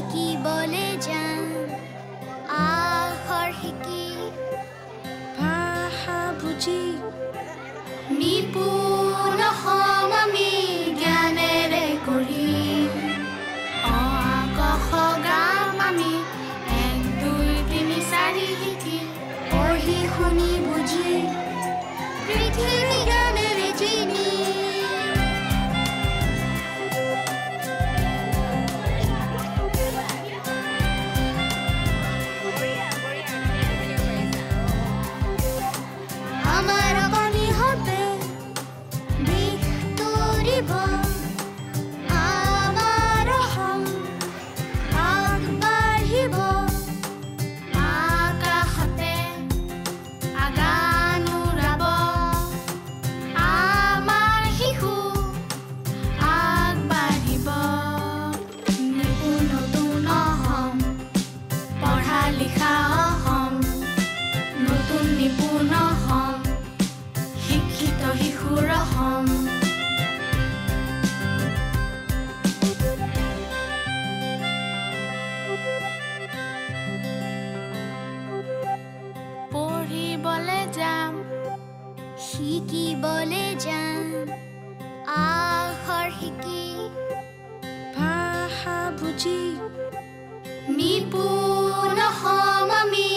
শিকিবলে যাম, আখৰ শিকি ভাষা বুজি। নিপুণ অসম আমি জ্ঞানেৰে গঢ়িম। অ আ ক খ গাম আমি, 1 2 3 4 শিকি, পঢ়ি শুনি বুজি পৃথিৱী জ্ঞানেৰে জিনি। আমাৰ অকণিহঁতে দেশ তৰিব, আমাৰ অসম আগবাঢ়িব। আকাশতে আগান উৰাব, আমাৰ শিশু আগবাঢ়িব। নিপুণ নতুন অসম, পঢ়া লিখা অসম, নতুন নিপুণ অসম, শিক্ষিত শিশুৰ অসম। পঢ়িবলে যাম, শিকিবলে যাম, আখৰ শিকি ভাষা বুজি। নিপুণ অসম আমি